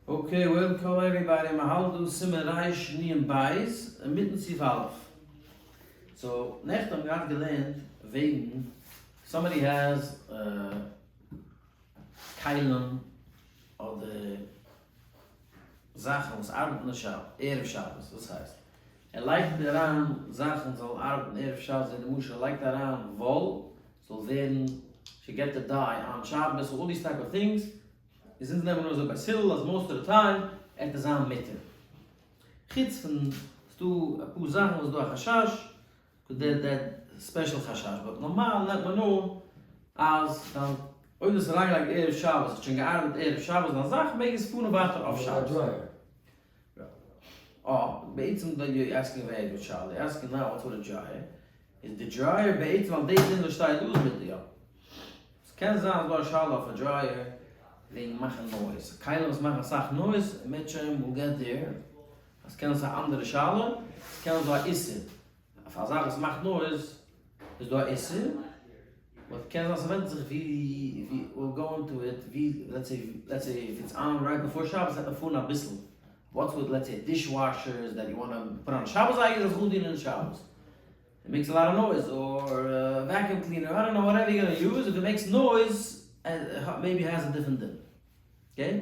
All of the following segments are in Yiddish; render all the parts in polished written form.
Okay, welcome everybody, מען האלט דא סימן ריש נון בית, אינמיטן סעיף א'. So, נעכטן האבן געהאט געלערנט וועגן somebody has כלים אדער זאכן וואס ארבעטן נישט ערב שבת, וואס הייסט? ער לייגט אריין זאכן זאלן ארבעטן ערב שבת, ווי למשל ער לייגט אריין וואל זאל ווערן to get the dye on שבת, all these type of things, איז אונז נעמען אן אזוי בית הלל אז most of the time עט עס זיין מותר. חוץ פון ס'דא אפאר זאכן וואס איז דא א חשש, די די special חשש, but נארמאל נעמט מען אן אז דיין אויב דו האסט אריינגעלייגט ערב שבת האט שוין געארבעט ערב שבת דיין זאך מעג עס פארן ווייטער אויף שבת. אה, בעצם די you asking א very good שאלה, you asking now what's with א dryer, איז די dryer בעצם ווייל די דין וואס שטייט דא איז מיט די יא. ס'קען זיין אז דא א שאלה אויף א dryer וועגן מאכן noise, כלים וואס מאכן אסאך noise, מערטשעם will get there, אז קען זיין א אנדערע שאלה, ס'קען זיין דא א איסור, אויף א זאך וואס מאכט noise איז דא א איסור, but קען זיין ס'ווענדט זיך ווי ווי we'll go into it ווי let's say let's say if it's on right before שבת וועט מען פארן אביסל, what's with let's say dishwashers that you wanna put on שבת זייגער זאל זיך אנטון אין שבת, it makes a lot of noise, or vacuum cleaner, I don't know whatever you gonna use, if it makes noise maybe has a different דין. Okay?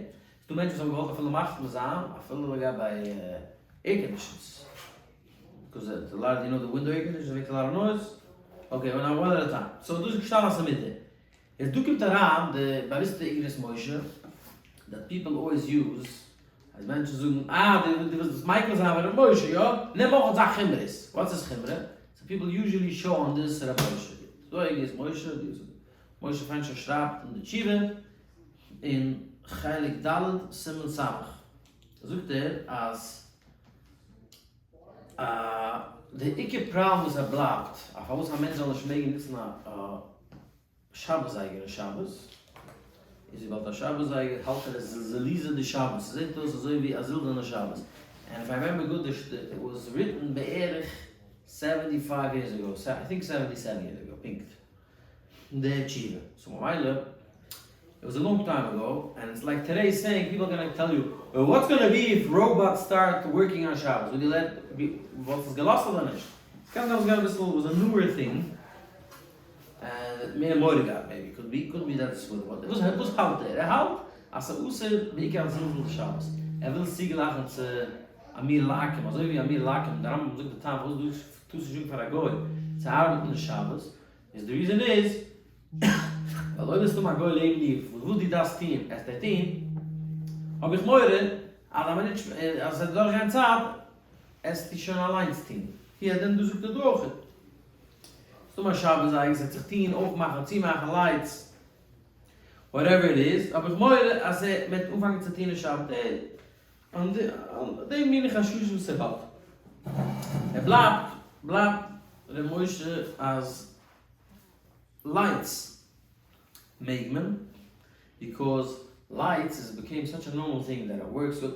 ס'דא מענטשן וואס האבן געוואלט אפילו מחמיר זיין אפילו לגבי air conditions. Because a lot of you know the window air conditioner makes a lot of noise. Okay, well now one at a time. So דא איז געשטאנען אז ס'איז מותר. יעצט דא קומט אריין די באוויסטע אגרות משה that people always use אז מענטשן זאגן אה דו דו ווילסט דאס מיקל זיין ביי ר' משה יא? נעם אויך אזא חומרות. What's איז חומרא? So people usually show on this ר' משה. דא אגרות משה, דא איז משה פיינשטיין שרייבט אין די תשובה אין חלק ד' סימן ס' זאגט ער אז די עיקר פראבלעם וואס ער בלייבט אז פארוואס א מענטש זאל נישט מעגן נוצן א שבת זייגער אין שבת איז וויבאלד א שבת זייגער האלט ער עס זלזולי דשבת ס'זעט אויס אזוי ווי א זילדענע שבת and if I remember good it was written בערך seventy five years ago I think seventy seven years ago פונקט די תשובה. So ממילא, it was a long time ago, and it's like today saying people gonna tell you, what's gonna be if robots start working on שבת, would you let, וואלסט עס געלאזט אדער נישט? ס'קען זיין ס'איז געווען אביסל, was a newer thing, און מער מורא געהאט maybe, could be, could be that's what, וואס וואס האלט ער? ער האלט אז ס'איז אסור בעיקר אלס זלזול שבת, ער וויל עס צוגלייכן צו אמירה לעכו"ם, אזוי ווי אמירה לעכו"ם, דער רמב"ם זאגט די טעם פארוואס דו טארסט נישט זאגן פאר א גוי צו ארבעטן אין שבת, איז די reason איז ווייל אויב וועסטו האבן א גוי לעבן דיר וואס וואס דו דארפסט טון עסט ער טון, האב איך מורא אז א מינוט אז עס וועט דורך גיין צייט עסטו שוין אליינס טון, הוא הדין דא זאגט ער דא אויך. ס'דא מיין שבת זייגער ס'וועט זיך טון אויפמאכן צומאכן lights whatever it is, האב איך מורא אז ער וועט אנפאנגען צו טון אין שבת און די מיני חששות וואס ער האט. ער בלייבט בלייבט ר' משה אז lights מעג מען because lights is became such a normal thing that it works with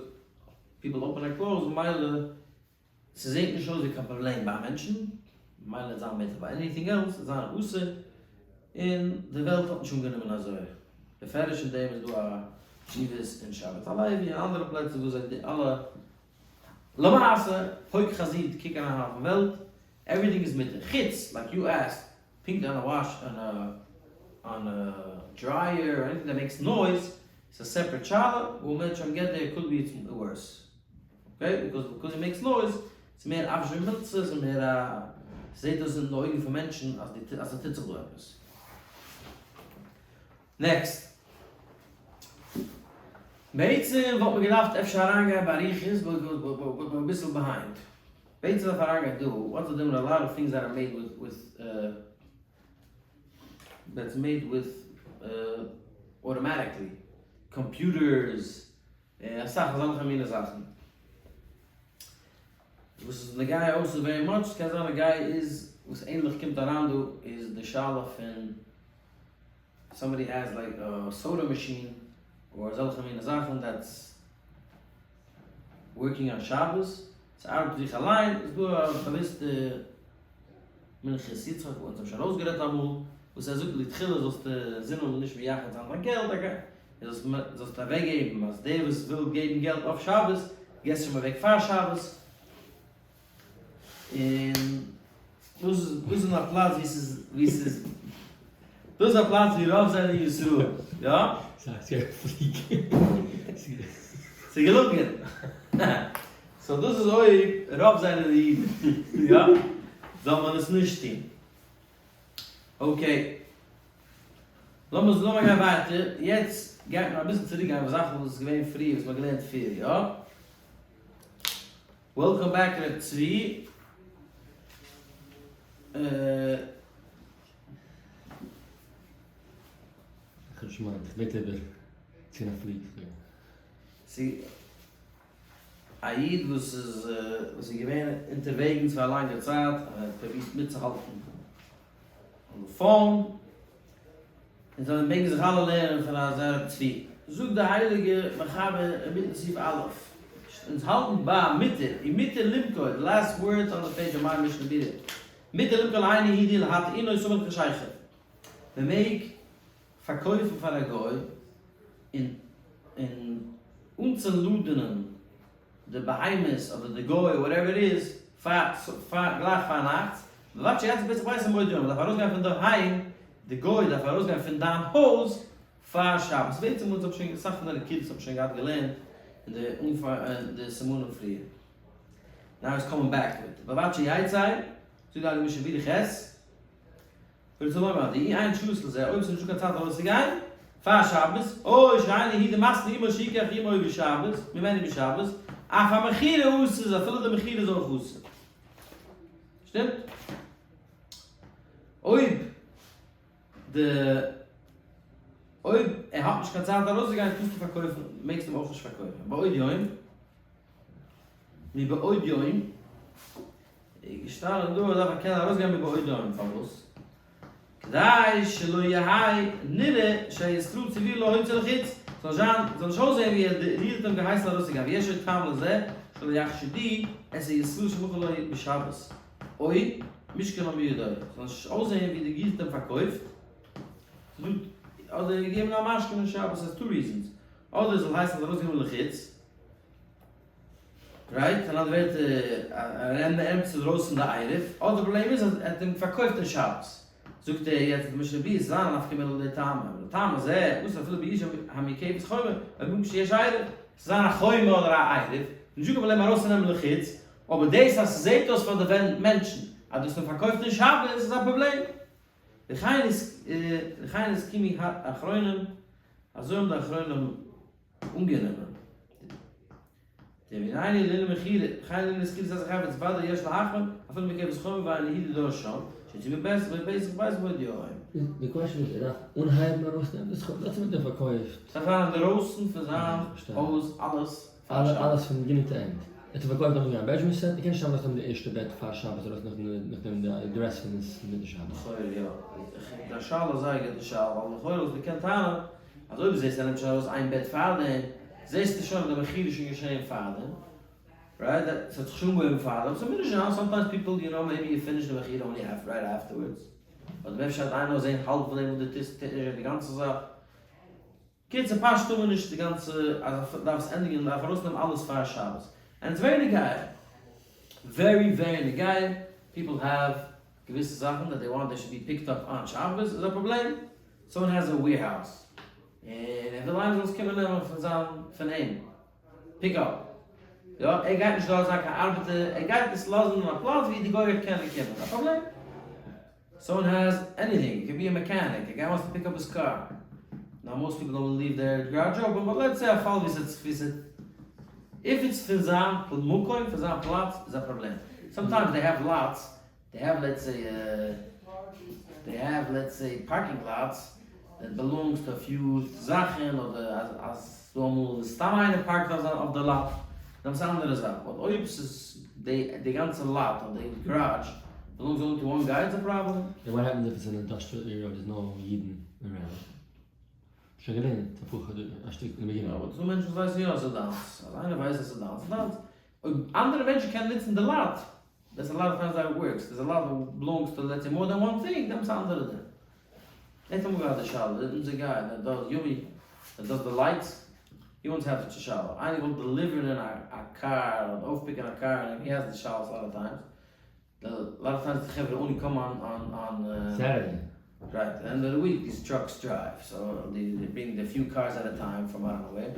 people open and close ממילא ס'זעהט נישט אויס ווי קיין פראבלעם ביי מענטשן ממילא וועט זיין מותר ביי anything else וועט זיין אסור און די וועלט האט נישט אנגענומען אזוי בפירוש אין דעם איז דא א תשובות אין שבט הלוי און אנדערע פלעצער וואס זיי די אלע למעשה, פוק חזי קוק אריין אויפן וועלט, everything איז מותר, חוץ like you asked, פונקט אן א wash אן א אן א dryer or anything that makes noise, איז א separate שאלה, we'll מערטשעם get there, could be it's worse, okay, because because it makes noise, ס'איז מער אוושי מילצה, ס'איז מער א, ס'זעט אויס אין די אויגן פון מענטשן אז די אז ס'טוט זיך דא עפעס. Next. בעצם וואלט מען געדארפט אפשר אריינגיין באריכות but we're אביסל behind. בעצם דארף אריינגיין דא, what's the difference a lot of things that are made with with that's made with automatically, computers, און אסאך אזעלכע מיני זאכן. וואס איז נוגע אויסער very much, ס'קען זיין נוגע איז וואס ענליך קומט אריין דא איז די שאלה פון somebody has like a soda machine or אזעלכע מיני זאכן that's working on שבת, ס'ארבעט זיך אליין, איז דא א באוויסטע מנחת יצחק וואס אונז האבן שוין ארויסגערעדט אמאל, וואס ער זאגט לכתחילה זאלסטו זינען נישט מייחד זיין דיין געלט. און זאלסט זאלסט אוועקגעבן אז דער וואס וויל געבן געלט אויף שבת, געסט שוין אוועק פאר שבת. און דאס איז דאס איז א פלאץ ווי ס'איז ווי ס'איז דאס איז א פלאץ ווי רוב זענען ישראל, יא? ס'איז געלונגען. so דאס איז אויב רוב זענען אידן, יא? זאל מען עס נישט טון. okay. לאמיר לאמיר גיין ווייטער, יעצט גייט מען אביסל צוריק גיין אויף זאכן וואס איז געווען פריער וואס מ'האט געלערנט פריער, יא? welcome back ר' צבי. איך האב נישט געמיינט, איך בעט איבער צו א פליג. צו א איד וואס איז וואס איז געווען אונטערוועגנס פאר א לאנגע צייט און ער האט פרובירט מיטצוהאלטן אן די phone, און זיי מעגן זיך אלע לערנען פון אזא רב צבי. זאגט די הייליגע מחבר אינמיטן סעיף א', אונז האלטן ביי מותר, ומותר למכור, די last words on the page of my משנה ברורה, מותר למכור לאינו יהודי להטעינו סמוך לחשיכה, מען מעג פארקויפן פאר א גוי און און אנצולאדענען די בהמות אדער די גוי whatever it is פאר פאר גלייך פארנאכטס, ובלבד שיצא מפתח ביתו מבעוד יום, מ'דארף ארויסגיין פון דערהיים, די גוי דארף ארויסגיין פון דיין הויז פאר שבת, בעצם אונז האבן שוין אסאך פון די נקודות האבן שוין געהאט געלערנט אין די אנפאנג אין די סימנים פריער, now he's coming back to it, ובלבד שיצא, זאגט די הייליגע משנה ברורה ח'. ורצו לומר, דאי אין שהות לזה, אויב ס'איז נישטא קיין צייט ארויסצוגיין פאר שבת, או שאין היהודי מתנה עמו שיקח עמו בשבת, ממנו בשבת, אף המכירה אסור, אפילו די מכירה איז אויך אסור. שטימט? אויב די אויב ער האט נישט קיין צייט ארויסצוגיין טארסטו פארקויפן, מעגסט אים אויך נישט פארקויפן. בעוד יום, מבעוד יום, איז געשטאנען דא אז דארף ער קענען ארויסגיין מבעוד יום, פארוואס? כדי שלא יהא נראה שהישראל ציווהו להוציא לחוץ, זאל זיין, זאל נישט אויסזען ווי ער די איד האט אים געהייסן ארויסצוגיין, ויש עוד טעם לזה, שלא יחשדו את הישראל שמכר לו בשבת, או משכנו מידו, זאל נישט אויסזען ווי די איד האט אים פארקויפט, אדער געגעבן א משכון אין שבת, ס'איז two reasons, אדער זאל הייסן אז ארויסגענומען לחוץ, right? אין אנדערע ווערטער, ער נעמט עס ארויס פון די עירוב, אדער די פראבלעם איז אז ער האט אים פארקויפט אין שבת. זאגט ער יעצט די משנה ברורה זיין נפקא מינה לטעמא, ולטעם הזה אסור אפילו בעיר המוקפת חומה, במקום שיש עירוב. ס'זאל זיין א חומה אדער א עירוב, נישט דא קיין פראבלעם ארויסצונעמען לחוץ, אבער דאס אז ס'זעט אויס פאר די מענטשן אז דו האסט אים פארקויפט אין שבת איז א פראבלעם. וכן הסכימו האחרונים, אזוי האבן די אחרונים אנגענומען. דביננו לענין מכירה, וכן לענין שכירות איזה חפץ ודאי יש להחמיר, אפילו מוקפת חומה ואין היהודי דורש שם, שיצאו מפתח ביתו מבעוד יום. די question איז, ער דארף אנהייבן ארויסנעמען די סחורה, דאס האט ער פארקויפט. דארף זיין אינדערויסן פון זיין הויז אלעס פאר שבת. אלעס פון beginning to end. ער האט פארקויפט דארף מען גיין א bedroom set, ער קען נישט סתם ארויסנעמען די ערשטע בעט פאר שבת ארויס נאכדעם די רעסט פון עס אינמיטן שבת. לכאורה יא. דיין שאלה איז זייער גוטע שאלה, ווייל לכאורה וואלסטו געקענט טענה'ן אז אויב זעסטו ער נעמט שוין ארויס איין בעט פארדעם, זעסטו שוין אז די מכירה איז שוין געשען פארדעם, right? ס'האט זיך שוין אנגעהויבן פארדעם, ס'מוז נישט זיין, sometimes people you know maybe you finish די מכירה only half right afterwards, אדער אפשר האט איינער געזען האלב פון דעם וואס דו טוסט טוט נישט די גאנצע זאך. קיצור פשט האבן נישט די גאנצע אז ער דארף עס ענדיגן דארף ארויסנעמען אלעס פאר שבת, and it's very נוגע, very very נוגע, people have געוויסע זאכן that they want they should be picked up on שבת איז א פראבלעם, someone has a warehouse און ער וויל איינער זאל עס קומען נעמען פון זיין פון אים pick up, יא ער גייט נישט דארט זיין קיין ארבעטער ער גייט עס לאזן אין א פלאץ ווי די גוי וועט קענען קומען, א פראבלעם? someone has anything, it could be a mechanic, a guy wants to pick up his car, now most people don't leave their garage open, but let's say א פאל ווי ס'האט ווי ס'האט, if it's פון זיין מקום, פון זיין פלאץ, איז א פראבלעם. sometimes they have lots, they have let's say they have let's say parking lots that belongs to a few זאכן אדער אז אז ס'דא אמאל סתם איינער פארקט אויף די lot, דאן איז א אנדערע זאך, but אויב ס'איז די גאנצע lot אדער די garage belongs only to one guy it's a problem. און what happens if it's an industrial area וואו there's no אידן around? שוין געלערנט אפאר חדשים א שטיק אין די beginning. אבער ס'דא מענטשן וואס ווייסן יא אז ס'איז דיינס, אז איינער ווייסט אז ס'איז דיינס איז דיינס, אויב אנדערע מענטשן קענען נוצן די lot, there's a lot of times that it works, there's a lot וואס belongs to let's say more than one thing, דעמאלטס איז א אנדערע דין. יעצט האבן מיר געהאט די שאלה, אונזער guy דער דארט יומי. that does the lights, he once had such a שאלה, איינער געוואלט דעליווערן א קאר אדער אויפפיקן א קאר און he has די שאלות a lot of times, a lot of times די חברה only come on on on Saturday. Right, the end of the week these trucks drive, so they bring the few cars at a time from I don't know where,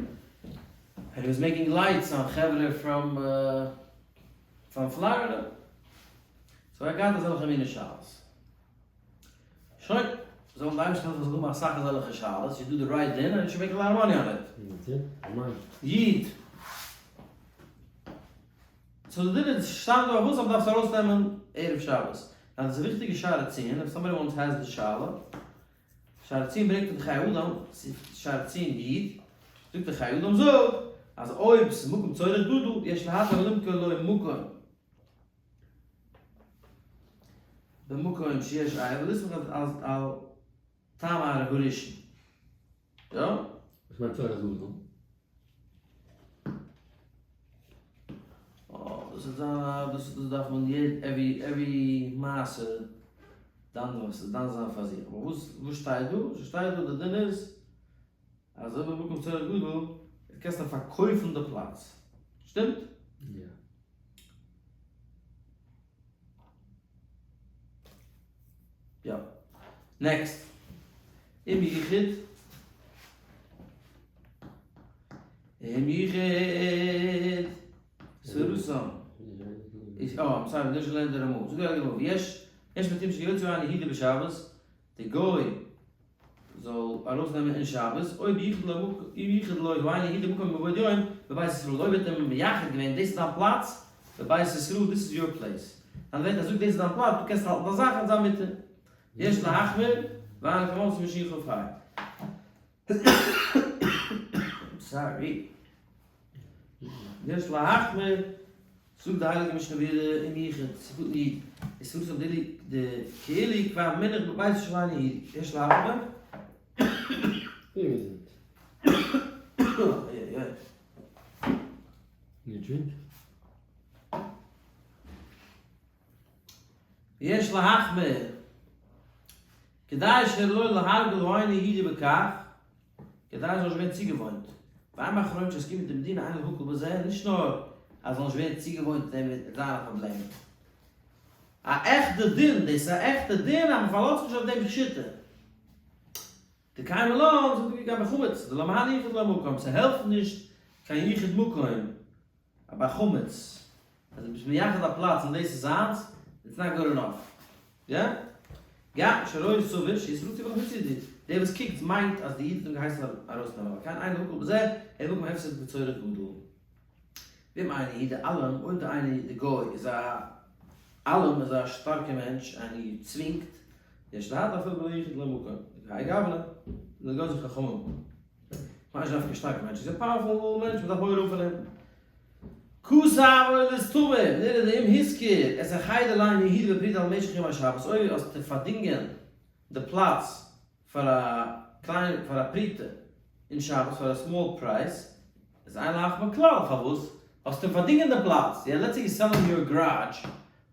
and he was making lights on חברה from from Florida, so ער האט געהאט אזעלכע מינע שאלות. שוין, זאל די אייבערשטער העלפן זאל האבן אסאך אזעלכע שאלות, you do the right דין and you should make a lot of money on it. איד. So די דין איז שטאנען דא פארוואס אז מ'דארף עס ארויסנעמען ערב שבת. Now דאס איז א וויכטיגע שער הציון, if somebody wants has די שאלה. שער הציון ברענגט די חיי אדם, שער הציון איד, זאגט די חיי אדם זאגט אז אויב ס'איז מקום צורך גדול יש להתיר ולמכור לו מקום במקום שיש עירוב ולסמוך על טעם הראשון. יא? וואס מיינט צורך גדול? אה, דאס איז א, דאס דאס דארף מען יעדע, every, every מעשה דן דן זיין פאר זיך. אבער וואס וואס שטייט דא? ס'שטייט דא די דין איז אז אויב במקום צורך גדול, קענסטו פארקויפן די פלאץ. שטימט? יא. יא. Next. אם ייחד. אם ייחד. סרוסם. איז, אה, I'm sorry, נישט געלערנט די רמ"א. זאג די גמרא, יש, יש מתים שיוצאו איין יהודה בשבת, די גוי זאל ארויסנעמען אין שבת, אויב ייחד לו, אם ייחד לו איין יהודה מקום מבעוד יום, בבית ישראל, אויב האט ער מייחד געווען, דאס איז דיין פלאץ, בבית ישראל, this is your place. דאן ווערט ער זאגט דאס איז דיין פלאץ, דו קענסט האלטן דיין זאך און זיין מותר. יש להחמיר, ואין כמוהו משיח חי. Sorry. יש להחמיר, זאגט די הייליגע משנה ברורה אם ייחד, ס'איז גוט איד, עס איז דא די די כאילו כבר מונח בבית של איין איד, יש להחמיר. ווי געזונט. אוי אוי. Need a drink? יש להחמיר, כדי שלא להרגיל האינו יהודי בכך, כדי ער זאל נישט ווערן צוגעוואוינט. ואין אחרונים שעוסקים מיט די מדינה אין להקל בזה, נישט נאר אז זאל נישט ווערן צוגעוואוינט דעם וועט זיין א פראבלעם. א עכטע דין, דאס איז א עכטע דין אז מען פארלאזט נישט אויף דעם שיטה. די קיימא לן זאגט די גמ' חמץ, דלא מהני יחוד לא מקום, ס'העלפט נישט קיין יחוד מקום ביי חמץ, אז דו ביסט מייחד א פלאץ און דאס איז זיינס, it's not good enough. יא? גם שרואה סבור שישראל ציוה לך מצידי, דער וואס קוקט מיינט אז די איד האט אים געהייסן ארויסנעמען, אבל כאן אין להקל בזה, אלא במקום הפסד וצורך גדול. ואם אינו יהודי אלים, אויב די איינער די גוי איז א אלים איז א שטארקע מענטש און ער צווינגט, יש להתיר אפילו בלא ייחוד לו מקום, כהאי גוונא, לא גזרו חכמים. כ'מיין נישט דווקא שטארקע מענטש, איז א powerful מענטש, מ'דארף מורא האבן פון אים. כתב עולת תמיד, נראה דאם השכיר את החדר לאינו יהודי בפרוטה על משך ימי שבת, אויב האסטו פארדינגען די פלאץ פאר א קליין פאר א פרוטה אין שבת פאר א small price, איז אין להחמיר כלל, פארוואס האסטו אים פארדינגען די פלאץ? יא let's say you selling your garage,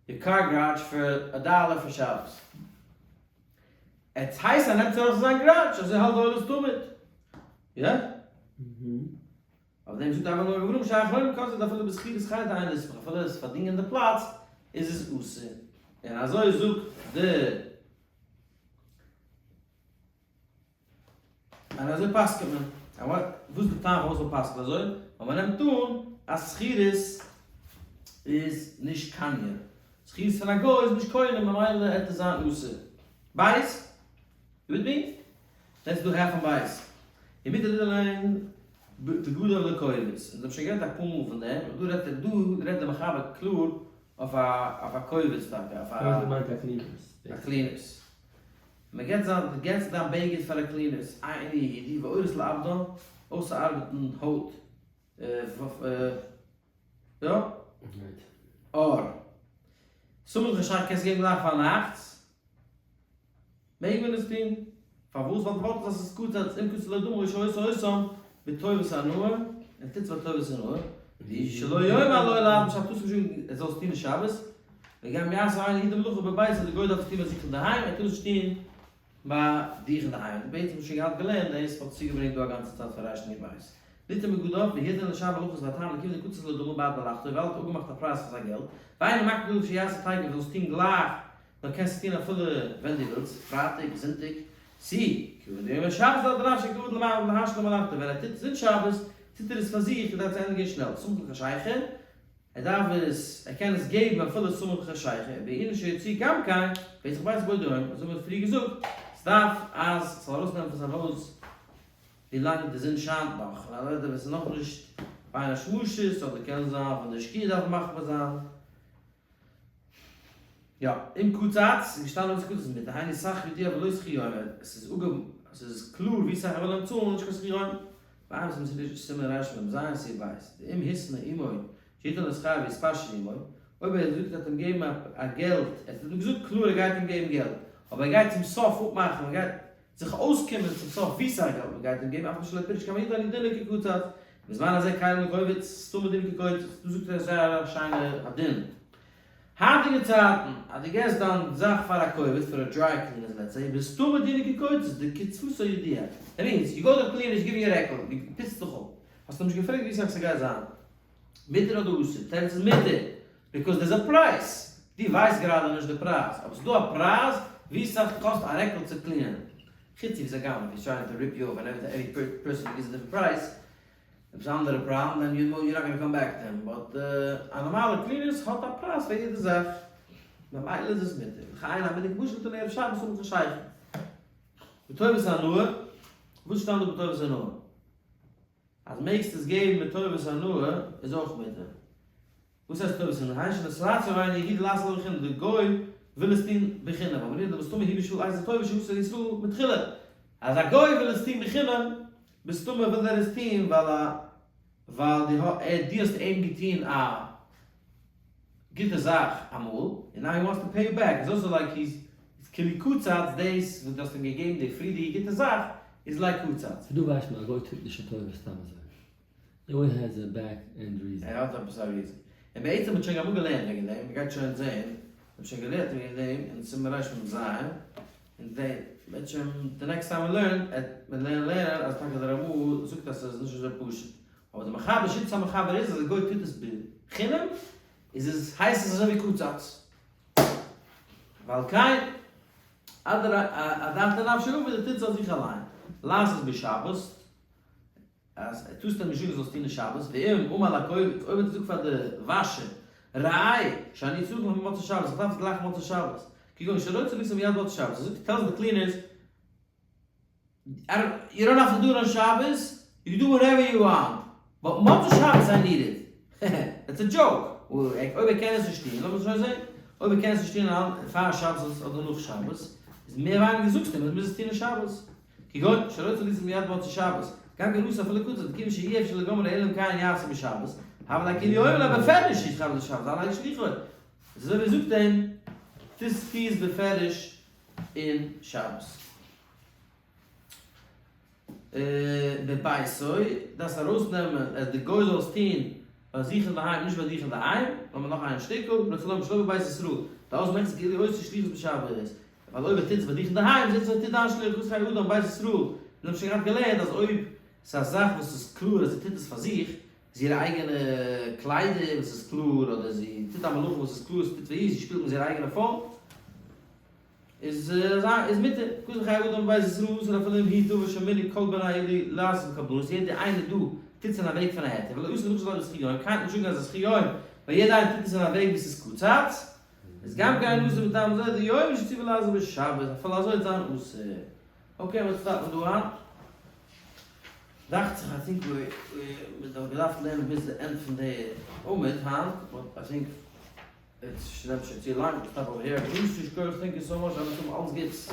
your car garage פאר א דאלער פאר שבת. עס הייסט ער נעמט ארויס זיין גאראדזש, אזוי האלט די עולת תמיד. יא? אויף דעם זאגט אבא נאר געווארום שהאחרונים כותבים דאפילו בשכירות חדר אין לסמוך אפילו עס פארדינגען די פלאץ איז עס אסור. און אזוי זאגט די און אזוי פסק'נט מען. וואס איז די טעם פארוואס מען פסק'נט אזוי? ווייל מען נעמט אן אז שכירות איז נישט קניה. שכירות פון א גוי איז נישט קונה ממילא עט עס זיין אסור. בית? You with me? Let's do half פון בית. אינמיטן די ליין בגדול לקובץ. אונז האבן שוין גערעדט אפאר מאל פון דעם, דא רעדט ער דא רעדט דער מחבר קלאר אויף א אויף א קובץ טאקע, אויף א. קובץ מיינט א cleaners. א cleaners. מען געט זיין דו געטסט דיין בגד פאר א cleaners, אינו יהודי ועורות לאבדן, אויסצוארבעטן הויט, יא? עור. סמוך לשחר קענסט געבן גלייך פארנאכטס. מעג מען עס טון? פארוואס? ווייל די ווארט איז אז עס איז קצץ אם קצץ לא דמי או שעושה אותם בטובת הנאה, ער טוט עס בטובת הנאה, והוא שלא יאמר לו לעשות בשבתות משום ער זאל עס טון אין שבת, וגם יעשה אינו יהודי מלאכה בביתו, די גוי דארף עס טון ביי זיך אינדערהיים, ער טאר עס נישט טון. ביי דיך אינדערהיים, בעצם האט שוין געהאט געלערנט דאס, האט צוגעברענגט דא א גאנצע צייט פאר ריישן איר בית. ליתן בגדיו והיתן לשאר מלאכות והטעם לכיוון דקצץ לו דמים בעד מלאכתו ווייל ער האט אפגעמאכט א פרייז פאר זיין געלט, ואינו מקפיד עליו שיעשה תיכף זאלסט טון גלייך נאר קענסט עס טון אפילו ווען דו ווילסט, פרייטאג, זונטאג, צו כיוון דאומר שבת דעת רב שכבוד למעלה להשלים מלאכתו ווען ער טוט עס אין שבת טוט ער עס פאר זיך כדי צו ענדיגען שנעל, סמוך לחשיכה, ער דארף עס, ער קען עס געבן אפילו סמוך לחשיכה, ובענין שיוציא גם כן, פתח ביתו בעוד יום, אזוי ווי מ'האט פריער געזאגט, ס'דארף אז ס'זאל ארויסנעמען פון זיין הויז ווילאנג די זון שיינט נאך, און אדער ווען ס'איז נאכנישט בין השמשות, אדער קען זיין פון די שקיעה דארף מען מחמיר זיין. יא, אם קצץ, איז געשטאנען אויב ס'קצץ מיט דהיינו סך ידוע ולא שכר יום, עס איז אפגע עס איז קלאר ווי סאך ער וויל אים צאלן נישט קיין שכר יום. ועיין בסימן רמ ז סעיף ב', דאם התנה עמו שיתן לו שכר ויתפשר עמו, אויב ער זאגט ער האט אים געגעבן א געלט, ער האט אים געזאגט קלאר ער גייט אים געבן געלט, אבער ער גייט צום סוף אפמאכן, מען גייט זיך אויסקומען צום סוף ווי סאך געלט מען גייט אים געבן אף על פי שלא פירש כמה יתן הוא דינו כקצץ, בזמן הזה כלים לקובץ, סתמא דינו כקוצץ, דא זאגט ער זייער א שיינע הדין. היינטיגע צייטן אז דו געסט דיין זאך פאר א קובץ, פאר א dry cleaners let's say, בסתמא דינו כקוצץ, דקצבתו ידועה. That means, you go to the cleaners, give your רעקל, דו פוצט דיך אפ. האסט אים נישט געפרעגט ווי סאך ס'גייט זיין. מותר אדער אסור? תירוץ איז מותר! Because there's a price! דו ווייסט גראדע נישט די פרייז, אבער ס'דא א פרייז ווי סאך קאסט א רעקל צו clean ען. חוץ אויב ס'איז א גנב, he's trying to rip you off and every person gives a different price, עפעס א אנדערע פראבלעם, then you know you're not gonna come back to him, but א נארמאלע cleaners האט א פרייז פאר יעדע זאך, ממילא איז עס מותר. וכן המנהג משל תנא ערב שבת סמוך לחשיכה. בטובת הנאה, וואס שטאנד דא בטובת הנאה? אז מעגסט עס געבן מיט טובת הנאה איז אויך מותר. וואס הייסט טובת הנאה? היינו שנתרצה רבינו יהודה לעשות לו בחינם, די גוי וויל עס טון בחינם, אבער נישט דמסתמא הוא בשביל איזה טובה שעשה לישראל מתחילה. אז א גוי וויל עס טון בחינם, מסתמא וויל ער עס טון ווייל א ווייל דו האסט אים געטון א גוטע זאך אמאל, און now he wants to pay you back, איז also like he's איז כאילו קצץ, דאס וואס דו האסט אים געגעבן די פריערדיגע גוטע זאך איז like קצץ. דא ווייסט מען א גוי טוט נישט א טובה סתם אזוי, he always has a back end reason. ער האט עפעס א reason. און בעצם מ'האט שוין אמאל געלערנט וועגן דעם, מ'גייט שוין זעהן, מ'האט שוין געלערנט וועגן דעם אין סימן רמ ז, און די בעצם די next time מ'לערנט עט מען לערנען אז טאקע די רמא זאגט אז ס'איז נישט אזוי פשוט, אבער די מחבר שיטת המחבר איז אז א גוי טוט עס בחינם איז עס הייסט עס אזוי ווי קצץ. ועל כן אדעתא נפשיה עביד ער טוט עס אויף זיך אליין לעשות בשבת אז ער טוסט אים נישט זאגן זאלסט טון אין שבת ואם אמר לקובץ אויב האט ער געזאגט פאר די וואשער ראה שאני צריך במוצאי שבת איך דארף עס גלייך מוצאי שבת כגון שרוצה לישא מיד מוצאי שבת ער זאגט tells the cleaners you don't have to do it on שבת, you can do whatever you want, but מוצאי שבת I need it. It's a joke. אויב ער קען עס נישט טון, לאמיר שוין זען. אויב ער קען עס נישט טון פאר שבת אדער נאך שבת, איז מער ווייניגער זאגסטו אים אז ער מוז עס טון אין שבת. כגון שרוצה לישא מיד מוצאי שבת, גם כן אסור אפילו קצץ, דכיוון שאי אפשר לגמרי אלא אם כן יעשה בשבת, הוה ליה כאילו אומר לו בפירוש שיתכוון לשבת, הלא שליחו. איז אזוי ווי ער זאגט אים, טו עס בפירוש אין שבת. בביתו, דארפסט ארויסנעמען אז די גוי זאל עס טון ביי זיך אינדערהיים נישט ביי דיך אינדערהיים, לאמיר נאך איין שטיקל, רצה לומר שלא בבית ישראל, דאז מחזיק כאילו עושה שליחות בשבת, ווייל אויב ער טוט עס ביי דיך אינדערהיים זעט עס אז ער טוט דיין שליחות חיי אדם בית ישראל, אונז האבן שוין געהאט געלערנט אז אויב ס'איז א זאך וואס איז קלאר אז זי טוט עס פאר זיך, זי איר אייגענע קליידער וואס איז קלאר, אדער זי טוט א מלאכה וואס איז קלאר זי טוט פאר איר, זי שפילט מיט זייער אייגענע phone, איז איז מותר, כזה חיי אדם בבית ישראל אסור אפילו אם הוא דבר שמנהג כל בני העיר לעשות בקבלנות, יעדער איינער דא טוט עס אין א וועג פון א היתר, ולא אסור לחשוב עליו בזכי יום, קיינער וועט נישט זאגן אז עס איז זכי יום, ווייל יעדער איינער טוט עס אין א וועג ווי עס איז קצץ, איז גם כן אסור מטעם זה דיום שציוה לעשות בשבת, אפילו אזוי וועט זיין אסור. Okay, וואס stop מען דא היינט? דאכט זיך I think we מ'האט געדארפט לערנען ביז די end פון די עמוד היינט, but I think עס נעמט שוין צו לאנג, stop over here. גרויסן שכוח, thank you so much, אלעס גוטס.